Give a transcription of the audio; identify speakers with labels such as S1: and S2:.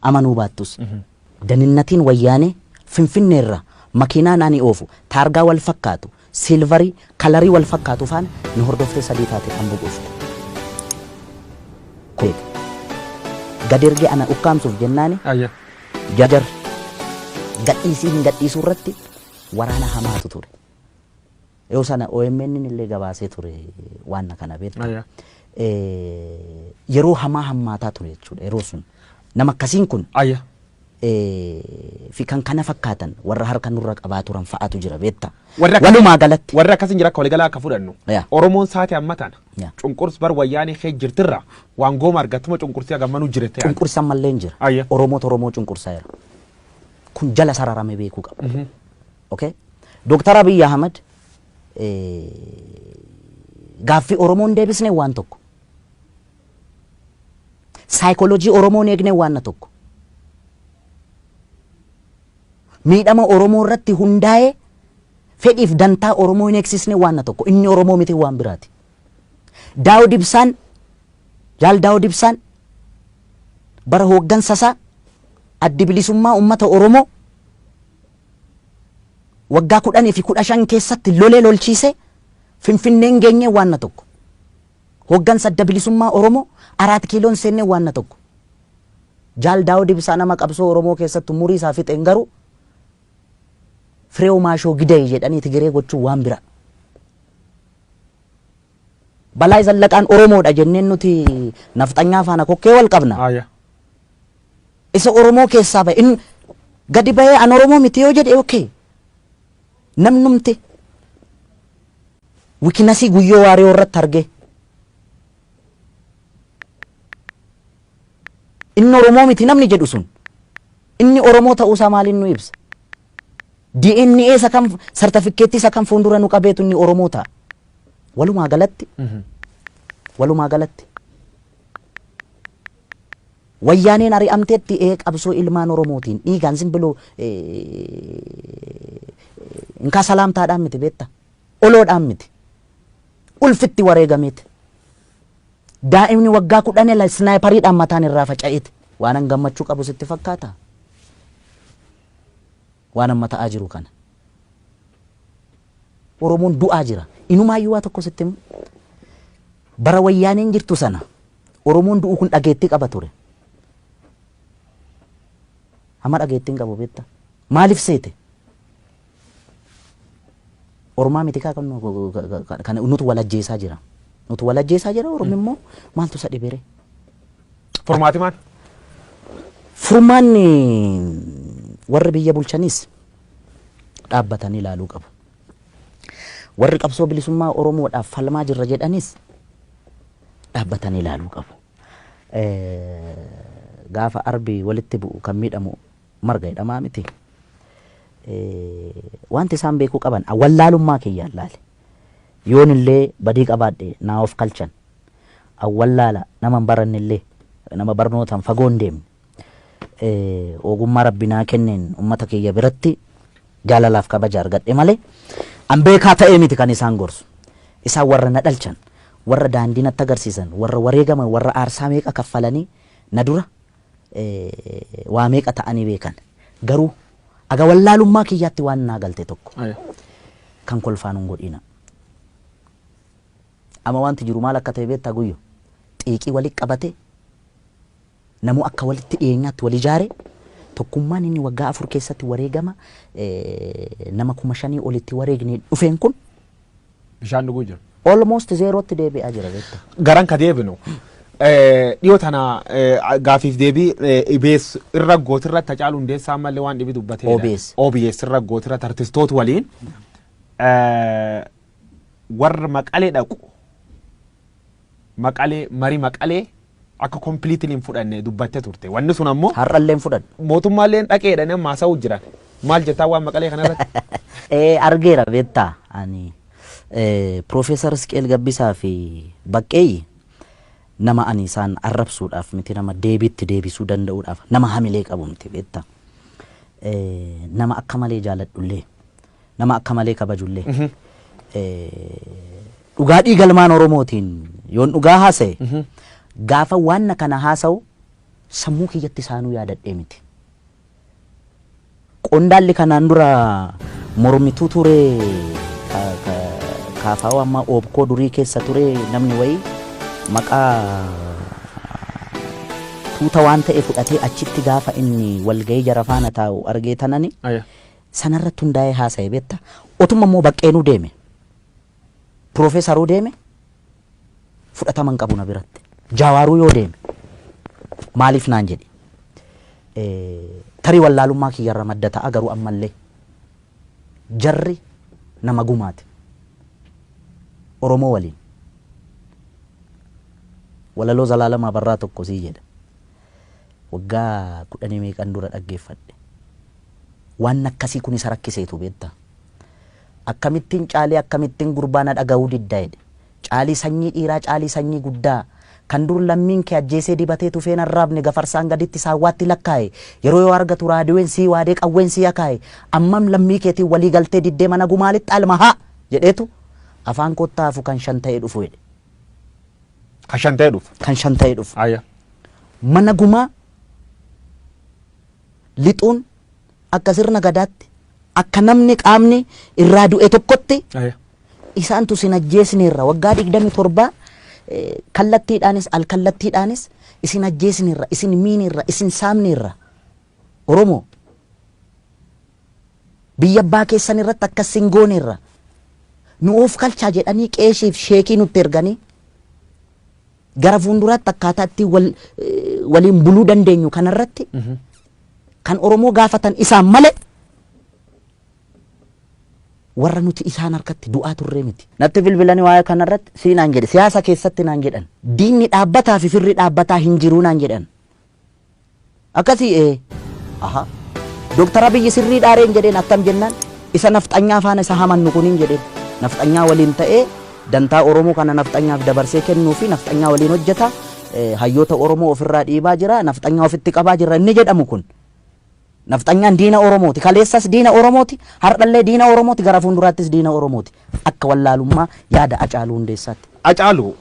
S1: Amanuu baattus. Daninnatiin Wayyaanee Finfinneerraa makiinaan ani oofu taargaa wal fakkaatu, silvarii, kalarii wal fakkaatu faana nu hordoftee sadii taate kan buqufte. Beeka. Gad ergee ana ukkaamsuuf jennaani
S2: Ayya.
S1: jar gadhiisii hin gadhiisuu irratti waraana hamaatu ture. Yoo sana OMN illee gabaasee ture waan kana beekta.
S2: Ayya.
S1: Yeroo hamaa hammaataa ture jechuudha yeroo sun. Nama akkasiin kun
S2: Ayya.
S1: fi kan kana fakkaatan warra harka nurra qabaa turan fa'aatu jira beekta.
S2: Warri akkasii-
S1: Walumaa galatti.
S2: Warri akkasiin jira akka waliigalaa akka fudhannu.
S1: Yaa.
S2: Oromoon saate amma tana.
S1: Yaa.
S2: Cunqurs bar wayyaanee kee jirtirra waan gooma argattuma cunqursii hagammanuu jirette.
S1: Cunqursan mallee hin jira.
S2: Ayya.
S1: Oromootu Oromoo cunqursaa jira. Kun jala sararame beekuu qaba. Okay? Dooktar Abiy Ahmad gaaffii Oromoon deebisne waan tokko. Saayikooloojii Oromoon eegne waan tokko. Miidhama Oromoo irratti hundaa'ee fedhiif dantaa Oromoo hin eegsisne waan tokko. Inni Oromoo miti waan biraati. Daawud Ibsaan, Jaal Daawud Ibsaan bara hooggansa isaa Addi Bilisummaa Uummata Oromoo waggaa 10 fi 15 keessatti lolee lolchiisee Finfinneen geenyee waan tokko. Hooggansa Adda Bilisummaa Oromoo Araat Kiiloon seennee waan tokko. Jaal Daawud Ibsaa nama qabsoo Oromoo keessatti umurii isaa fixeen garuu Fireew Maashoo Giday jedhanii Tigiree gochuun waan bira. Balaay Zallaqaan Oromoodha jenneen nuti nafxanyaa faana kokkee wal qabna.
S2: Ayya.
S1: Isa Oromoo keessaa ba'e. Inni gadi ba'ee an Oromoo miti yoo jedhe okay. Namnumti wikinasii Guyyoo Waariyoo irratti argee. Inni Oromoo miti namni jedhu sun. Inni Oromoo ta'uusaa maaliin nu ibsa? DNA isa kam, sartifikkeettii isa kam fuuldura nu qabeetu inni Oromoo ta'a? Walumaa galatti Wayyaaneen ari'amteetti ee qabsoo ilmaan Oromootiin dhiigaan simbiloo inkaa salaamtaadhaan miti beekta, oloodhaan miti, ulfitti wareegameeti. Daa'imni waggaa 10 snaayipariidhaan mataan irraa faca'eeti. Waan an gammachuu qabu sitti fakkaata? Waan amma ta'aa jiru kana. Oromoon du'aa jira. Inumaayyuu waa tokko sitti himu. Bara Wayyaaneen jirtu sana Oromoon du'u kun dhageettii qaba ture. Amma dhageettii hin qabu beekta. Maaliif seete? Ormaa miti kaa kan nutu wal ajjeesaa jira. Nutu wal ajjeesaa jira. Ormi immoo maaltu isa dhibere?
S2: Furmaati maal?
S1: Furmaanni warri biyya bulchanis dhaabbatanii ilaaluu qabu. Warri qabsoo bilisummaa Oromoodhaaf falmaa jirra jedhanis dhaabbatanii ilaaluu qabu. Gaafa arbi walitti bu'u kan miidhamu marga jedhamaa miti. Wanti isaan beekuu qaban wallaalummaa kiyyaan laale. Yoon illee badii qabaadhe naa of kalchan. Wallaala nama hin baranne illee, nama barnootaan fagoo hin deemne. Ogummaa Rabbi naa kenneen uummata kiyya biratti jaalalaaf kabaja argadhe malee an beekaa ta'ee miti kan isaan gorsu. Isaan warra na dhalchan, warra daandii natti agarsiisan, warra wareegaman, warra aarsaa meeqa kaffalanii na dura waa meeqa ta'anii beekan. Garuu aga wallaalummaa kiyyaatti waan naa galte tokko kan kolfaan hin godhina. Amma wanti jiru maal akka ta'e beektaa Guyyo? Xiiqii walitti qabate namuu akka walitti dhiyeenyaatti wal ijaare tokkummaan inni waggaa 4 keessatti wareegama nama 5,000 olitti wareegne dhufeen kun
S2: bishaan dhuguu jiru.
S1: Almost zeerootti deebi'aa jira beektaa.
S2: Garan ka deebinu dhiyoo tana gaafiif deebii EBS irra gootirratti Hacaaluu Hundeessaa ammallee waan dhibi dubbateedha.
S1: OBS.
S2: OBS irra gootirratti artistoota waliin warra Maqalee dhaqu Maqalee marii Maqalee akka completely hin fudhanne dubbatte turte. Wanni sun ammoo
S1: Har'allee hin fudhannu.
S2: Mootummaallee dhaqeedha nama haasa'uu jiran. Maal jettaa waan Maqalee kanarratti?
S1: Argeera beektaa ani Piroofeesar Isqeel Gabbisaa fi Baqqeeyyi nama ani isaan arrabsuudhaaf miti, nama deebiitti deebisuu danda'uudhaaf nama hamilee qabu miti beektaa. Nama akka malee jaaladhullee, nama akka malee kabajullee, dhugaa dhiigalmaan Oromootiin yoon dhugaa haasa'e, gaafa waan kana haasa'u Sammuu kiyyatti isaanuu yaadadhee miti. Qondaalli kanaan dura mormituu ture, kaafaa'oo amma oobkoo durii keessa ture, namni wayii maqaa tuuta waan ta'e fudhatee achitti gaafa inni walgahii jara faana taa'u argee tanani sanarratti hundaa'ee haasa'e, beekta. Otuma immoo Baqqeenuu deeme, Piroofeesaruu deeme, fudhatama hin qabu na biratti. Jaawaaruu yoo deeme maaliif naan jedhe. Tarii wallaalummaa kiyyarra madda ta'a, garuu ammallee jarri nama gumaati. Oromoo waliin. Walaloo Zalaalamaa Barraa tokko sii jedha. Waggaa 10 meeqan dura dhaggeeffadhe. Waan akkasii kun isa rakkiseetu, beektaa. Akkamittiin caalii, akkamittiin gurbaa na dhaga'uu didda jedhe. Caalii sanyii dhiiraa, caalii sanyii guddaa. Kan dur lammiin kee ajjeesee dibatee tufeen arraabne, gafarsaan gaditti saawwaatti lakkaa'e. Yeroo yoo argatu raadiyoon sii waadee qawween sii akaa'e. Ammam lammii keetiin walii galtee diddee mana gumaalitti alma haa jedheetu afaan kottaa hafu kan shan ta'ee dhufu jedhe.
S2: Kan shan ta'e dhufu.
S1: Kan shan ta'ee dhufu. Mana gumaa lixuun akka sirna gadaatti, akka namni qaamni irraa du'e tokkotti, isaantu sin ajjeesneerra, waggaa 27 kallattiidhaanis alkallattiidhaanis isin ajjeesneerra, isin miineerra, isin saamneerra. Oromoo biyya abbaa keessan irratti akkas sin gooneerra, nu of kalchaa jedhanii qeeshiif sheekii nutti erganii gara fuulduraatti akkaataa itti waliin buluu dandeenyu kanarratti kan Oromoo gaafatan isaan malee warra nuti isaan harkatti du'aa turree miti. Natti bilbilanii waa'ee kanarratti sii naan jedhe, siyaasa keessatti naan jedhan. Diinni dhaabbataa fi firri dhaabbataa hin jiruu naan jedhan. Akkasii ee. Aha. Dooktar Abiyyi sirrii dhaareen jedheen, akkam jennaan, isa nafxanyaa faana isa hamannu kuniin jedheen. Nafxanyaa waliin ta'ee dantaa Oromoo kana nafxanyaaf dabarsee kennuu fi nafxanyaa waliin hojjeta. Hayyoota Oromoo ofirraa dhiibaa jira. Nafxanyaa ofitti qabaa jira inni jedhamu kun. Nafxanyaan diina Oromooti. Kaleessas diina Oromooti. Har'allee diina Oromooti. Gara fuulduraattis diina Oromooti. Akka wallaalummaa yaada Acaaluu Hundeessaatti.
S2: Acaaluu.